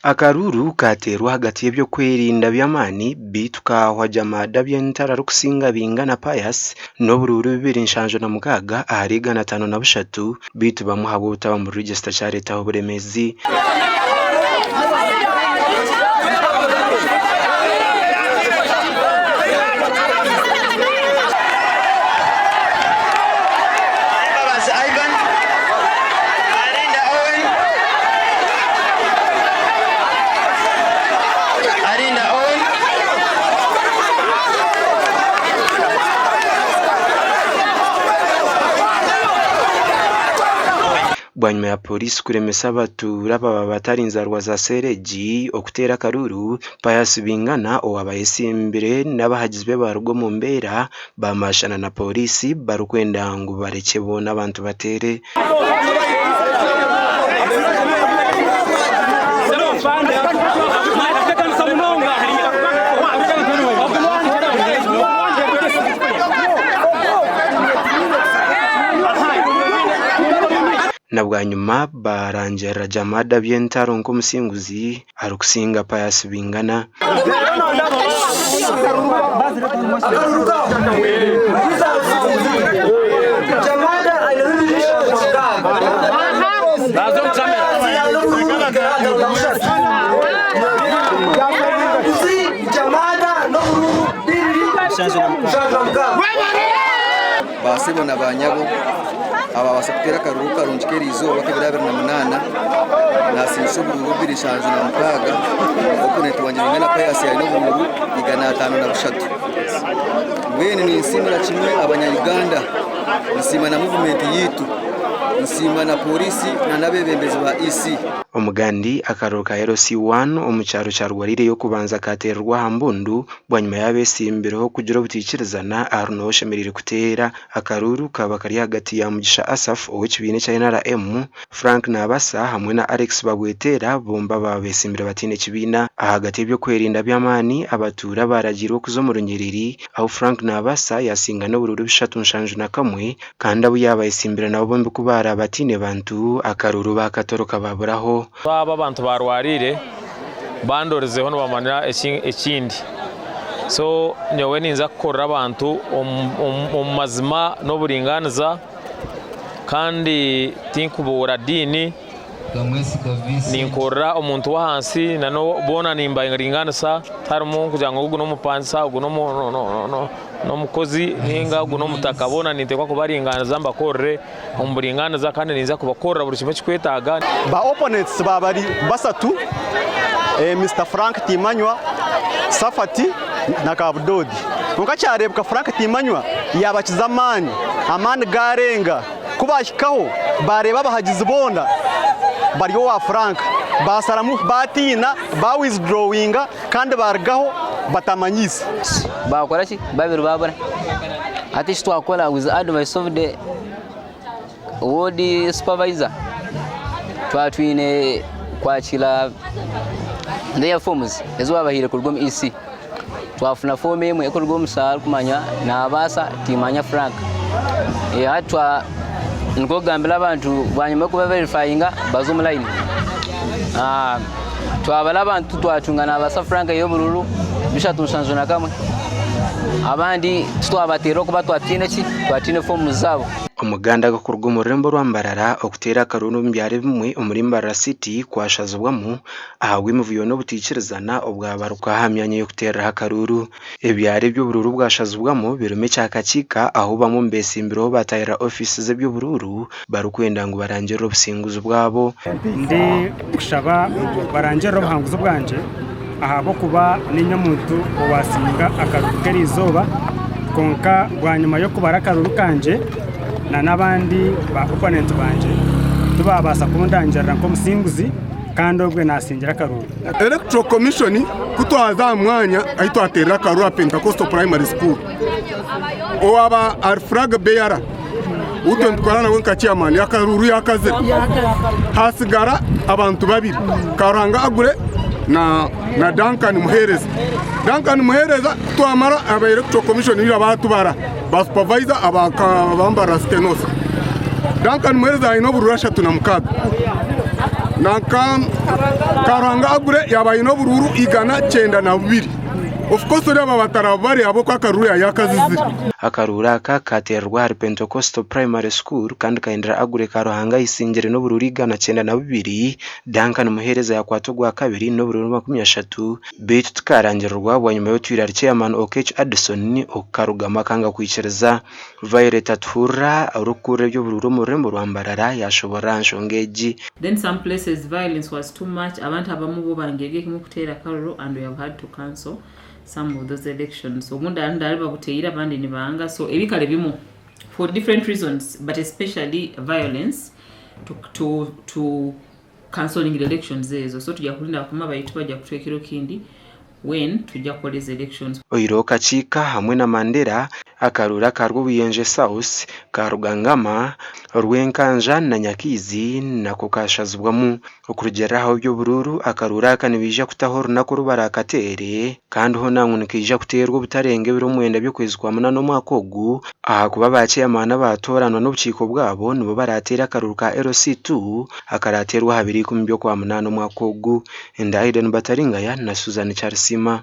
Akaruuru kaateerwa ahagati y'eby'okwerinda by'amaani beitu kaahwa Jamada Byentare arikusinga Bingana Pius n'oburuuru 276 ahari 503 beitu bamwe ahabw'obutaba omu register kyareetaho oburemeezi. Mbabazi Ivan, Arinda Owen, Arinda Owen. Bwanyima ya Pooriisi kuremesa abatuura ababa batari nzaarwa za seeri egi okuteera akaruuru, Pius Bingana owaaba ayetsimbire n'abahagizi be baaruga omu mbeera baamaashana na Pooriisi barikwenda ngu barekye boona abantu bateere. Na bwanyima baarangirira Jamada Byentaro nk'omusinguzi arikusinga Pius Bingana. Baasebo na baanyabo ababaasa kuteera akaruru karungi k'eriizooba ak'ebiro 28 naasiimisa oburuuru 276 opponent wangye Naingana Pius aine oburuuru 503. Mbwenu ninsiimira kimwe abanya Uganda, nsiima na muvumenti yaitu, nsiima na pooriisi n'abeebembezi ba EC. Omugandi akaruru ka LC1 omu kyaro kya Rwarire ey'okubanza kateererwa aha mbundu Bwanyima y'abeesimbireho kugira obutaikirizana ahari n'ou oshemereire kuteera, akaruuru kaaba kari ahagati ya Mugisha Asaph ow'ekibiina ekya NRM, Frank Nabasa hamwe na Alex Babweteera bombi abaaba beesimbire bataine kibiina. Ahagati y'eby'okwerinda by'amaani, abatuura baaragiirwe kuza omu runyiriri ahu Frank Nabasa yaasinga n'oburuuru 371 kandi abu yaaba ayesimbire nabo bombi ku baaraaba bataine bantu, akaruuru baakatoroka baaburaho. Aba abantu baarwariire bandorizeho nibamanya ekindi so nyowe ninza kukorera abantu omu mazima n'oburingaaniza kandi tinkubuura diini ninkorera omuntu w'ahansi boona nimbaringaanisa tiharimu kugira ngu ogu n'omupangisa ogu n'omukozi ninga ogu n'omutaka boona ninteekwa kubaringaaniza mbakorere. omu buringaaniza kandi ninza kubakorera buri kimwe ekikwetaaga. Ba opponents ba bari basatu, Mister Frank Timanywa, Safati na Kabudodi. Kwonka kyareebeka Frank Timanywa yaabakiza amaani, amaani gaarenga. Ku baahikaho baareeba abahagizi boona bari owa Frank, baasharamu baatiina, baawithdrawinga kandi baarugaho batamanyiise. Baakora ki? Babiri baabura. Hati eki twakora with the advice of the ward supervisor, twaba twine kwakira their forms ezi baabahaire kuruga omu EC. Twafuna foomu emwe erikuruga omu mushaho arikumanywa Nabaasa Tiimanya Frank. Hati nikwo kugambira abantu bwanyima y'okuba verifayinga baze omu layini. Twabara abantu twatunga Nabaasa Frank ey'obururu 371 abandi titwabateera okuba twataine ki twataine foomu zaabo. Omuganda agakuruga omu rurembo orwa Mbarara okuteera akaruuru omu byaro ebimwe omuri Mbarara City kwashazibwamu ahabw'emivuyo n'obutaikirizana obwabaruka aha myanya y'okuteereraho akaruuru. Ebyaro ebi oburuuru bwashazibwamu birimu ekya Kakiika ahu bamwe omu beesimbireho baatahirira ofiisi z'eby'oburuuru barikwenda ngu barangirire obusinguzi bwabo. Ndi kushaba ngu barangirire obuhanguzi bwangye ahabw'okuba niinye omuntu owaasinga akaruuru k'eriizooba kwonka bwanyima y'okubara akaruuru kangye n'abandi ba oponenti bangye tibaabaasa kundangirira nk'omusinguzi. Kandi obwe nasingira akaruuru. Electoral Commission ku twaza aha mwanya ahu twateerera akaruuru aha Pentecostal Primary School, owaaba ari flag bearer ou itwe nitukora nawe nka chairman akaruuru yaakazire, haatsigara abantu babiri, Karuhanga Aggrey na na Duncan Muheereza. Duncan Muheereza ku twamara aba Electoral Commission baija baatubara, ba supervisor aba Mbarara City North. Duncan Muheereza aine oburuuru 36. Nanka Karuhanga Agure yaaba aine oburuuru 192. Of course oriya baaba batarabubare ahabw'okuba akaruuru yaaba yakazizire. Akaruuru aka kateererwa ahari Pentecostal Primary School kandi kahindura Agure Karuhanga ayisingire n'oburuuru 192, Duncan Muheereza yakwata ogwakabiri n'oburuuru 30 beitu tikarangirirwa bwanyima y'otwire ahari Chairman Oketch Addison okukarugamu akanga kwikiriza. Violet Atuhurira orikukurira eby'oburuuru omu rurembo rwa Mbarara yaashoboorora aha nshonga egi. Then some places violence was too much abantu abamu bo bangirye kimwe kuteera akaruru and we have had to cancel some of those elections obundi ahandi ahari babuteire abandi nibanga so ebikare bimwe for different reasons but especially violence to, to, to cancelling elections ezo so tujya kurinda bakama baitu bajya kutuha ekiro kindi when tujya kukora ezi elections. Oihireho Kakiika hamwe na Mandera, akaruuru aka Rwobuyenje South, ka Rugangama, Rwenkanja na Nyakaizi nako kashazibwamu. Okurugiirira aha b'eby'oburuuru, akaruuru aka nibaija kutaho orunaku oru baraakateere kandi hoona ngu nikaija kuteerwa obutarenga ebiro mwenda by'okwezi kwa munaana omwaka ogu ahakuba ba ceeyamaani abaatooranwa n'obukiiko bwabo nibo baraateere akaruuru ka LC2 akaraateerwe aha biro ikumi by'Okwamunaana omwaka ogu. Enda Aidan Bataringaya na Susan Kyarisiima.